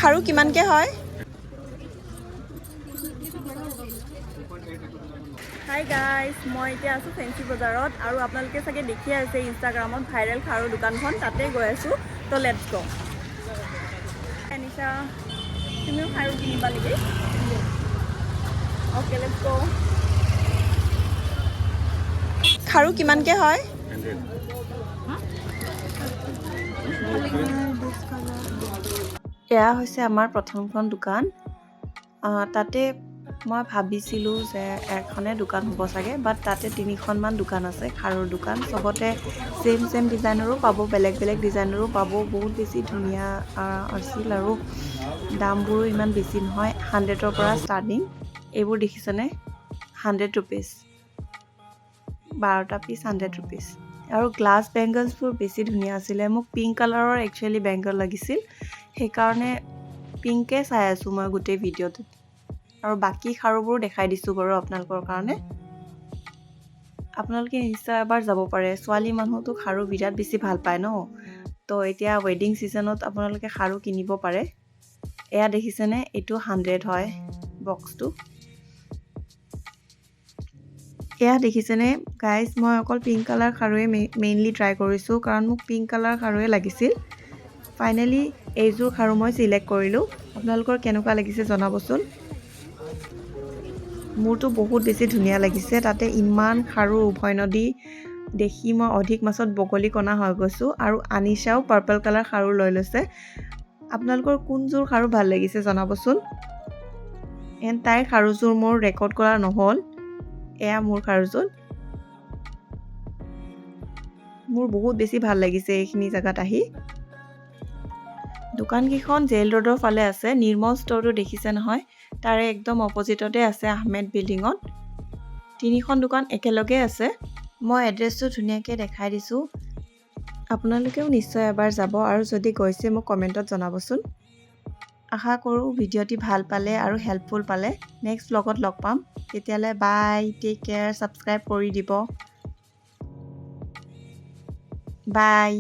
খাৰু কিমানকৈ হয়? হাই গাইজ, মই এতিয়া আছোঁ ফেঞ্চি বজাৰত আৰু আপোনালোকে চাগে দেখিয়ে আছে ইনষ্টাগ্ৰামত ভাইৰেল খাৰু দোকানখন, তাতে গৈ আছোঁ। তো let's গ'। এনিশা, তুমিও খাৰু কিনিবা নেকি? অ'কে, let's গ'। খাৰু কিমানকৈ হয়? এয়া হৈছে আমাৰ প্ৰথমখন দোকান। তাতে মই ভাবিছিলোঁ যে এখনে দোকান হ'ব চাগে, বাট তাতে তিনিখনমান দোকান আছে খাৰুৰ দোকান। চবতে ছেইম ছেইম ডিজাইনৰো পাব, বেলেগ বেলেগ ডিজাইনৰো পাব। বহুত বেছি ধুনীয়া আছিল আৰু দামবোৰো ইমান বেছি নহয়, 100ৰ পৰা ষ্টাৰ্টিং। এইবোৰ দেখিছেনে? 100 ৰুপিজ, 12টা পিচ 100 ৰুপিজ। আৰু গ্লাছ বেংগলছবোৰ বেছি ধুনীয়া আছিলে। মোক পিংক কালাৰৰ একচুৱেলি বেংগল লাগিছিল, সেইকাৰণে পিংকে চাই আছোঁ মই গোটেই ভিডিঅ'টোত। আৰু বাকী খাৰুবোৰো দেখাই দিছোঁ বাৰু আপোনালোকৰ কাৰণে। আপোনালোকে নিশ্চয় এবাৰ যাব পাৰে। ছোৱালী মানুহতো খাৰু বিৰাট বেছি ভাল পায় ন? তো এতিয়া ৱেডিং ছিজনত আপোনালোকে খাৰু কিনিব পাৰে। এয়া দেখিছেনে? এইটো 100 হয় বক্সটো। এয়া দেখিছেনে গাইজ? মই অকল পিংক কালাৰ খাৰুৱে মেইনলি ট্ৰাই কৰিছোঁ, কাৰণ মোক পিংক কালাৰ খাৰুৱে লাগিছিল। ফাইনেলি এইযোৰ খাৰু মই চিলেক্ট কৰিলোঁ। আপোনালোকৰ কেনেকুৱা লাগিছে জনাবচোন। মোৰতো বহুত বেছি ধুনীয়া লাগিছে। তাতে ইমান খাৰু উভৈনদী দেখি মই অধিক মাছত বগলী কণা হৈ গৈছোঁ। আৰু আনিশাও পাৰ্পল কালাৰ খাৰু লৈ লৈছে। আপোনালোকৰ কোনযোৰ খাৰু ভাল লাগিছে জনাবচোন। এণ্ড তাইৰ খাৰুযোৰ মোৰ ৰেকৰ্ড কৰা নহ'ল। এয়া মোৰ খাৰুযোৰ। মোৰ বহুত বেছি ভাল লাগিছে এইখিনি জেগাত আহি। দোকানকেইখন জেইল ৰোডৰ ফালে আছে। নিৰ্মল ষ্ট'ৰটো দেখিছে নহয়? তাৰে একদম অপজিটতে আছে, আহমেদ বিল্ডিঙত। তিনিখন দোকান একেলগে আছে। মই এড্ৰেছটো ধুনীয়াকৈ দেখাই দিছোঁ। আপোনালোকেও নিশ্চয় এবাৰ যাব আৰু যদি গৈছে মোক কমেণ্টত জনাবচোন। আশা কৰোঁ ভিডিঅ'টি ভাল পালে আৰু হেল্পফুল পালে। নেক্সট ব্লগত লগ পাম। তেতিয়াহ'লে বাই, টেক কেয়াৰ, ছাবস্ক্ৰাইব কৰি দিব। বাই।